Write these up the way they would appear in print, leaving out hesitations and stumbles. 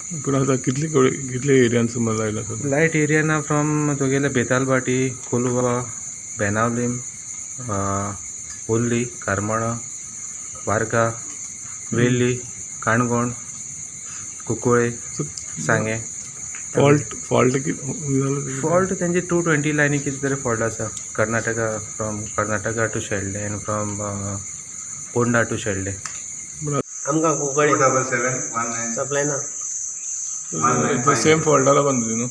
पूण आतां कितले कडेन कितले एरियान सुमार लायट आसा? लायट एरिया ना फ्रॉम तुगेले बेतालभाटी, कोलवा, बेनावलीम, ओल्ली, करमळा, वार्का, वेर्ली, काणकोण, कुंकळे, सांगें. फॉल्ट कितें जालो? फॉल्ट तेंचे 220 लायनी कितें तरी फॉल्ट आसा. Karnataka, from Karnataka to Shelde आनी फ्रॉम पोंडा टू शेल्डें. आमकां कुंकळे 27719 सप्लाय ना. सेम फॉल्ट जाला पद्दती न्हू?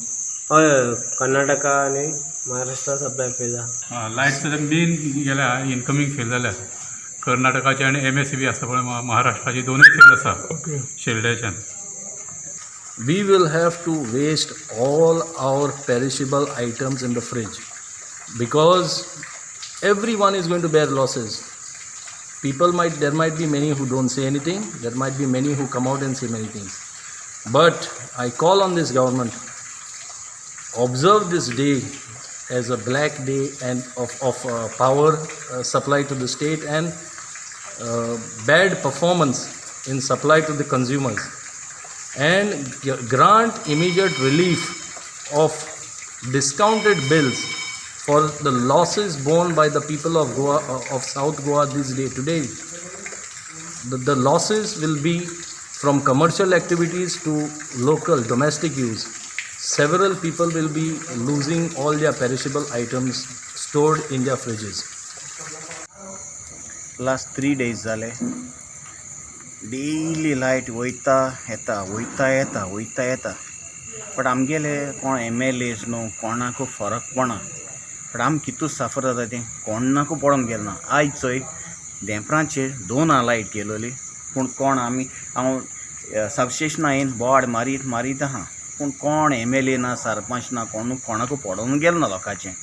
हय हय, कर्नाटका आनी महाराष्ट्रा सप्लाय फेल जाता. लायट सुद्दां मेन गेल्या, इनकमींग फेल जाल्या. कर्नाटकाचे आनी एमएससीबी आसा पळय, महाराष्ट्राची, दोनूय फेल आसा शेल्ड्याच्यान. We will have to waste all our perishable items in the fridge because everyone is going to bear losses. People might, there might be many who don't say anything, there might be many who come out and say many things. But I call on this government, observe this day as a black day and of power supply to the state and bad performance in supply to the consumers and grant immediate relief of discounted bills for the losses borne by the people of Goa, of South Goa this day today. The losses will be from commercial activities to local domestic use. Several people will be losing all their perishable items stored in their fridges. Last 3 days जाले, daily light वयता येता, वयता येता, वयता येता. But आमगेले कोण MLAs न्हू, कोणाकू फरक पडना. बट आमी कितू साफर जाता तें कोणाकू पडोन गेल ना. आयज चोय, देंपराचेर दोन लायट गेलोली, पूण कोण आमी हांव सबस्टेशना येवन बोवाळ मारीत मारीत आहा, पूण कोण एमएलए ना, सरपंच ना, कोण कोणाकू पडोन गेल ना लोकांचें.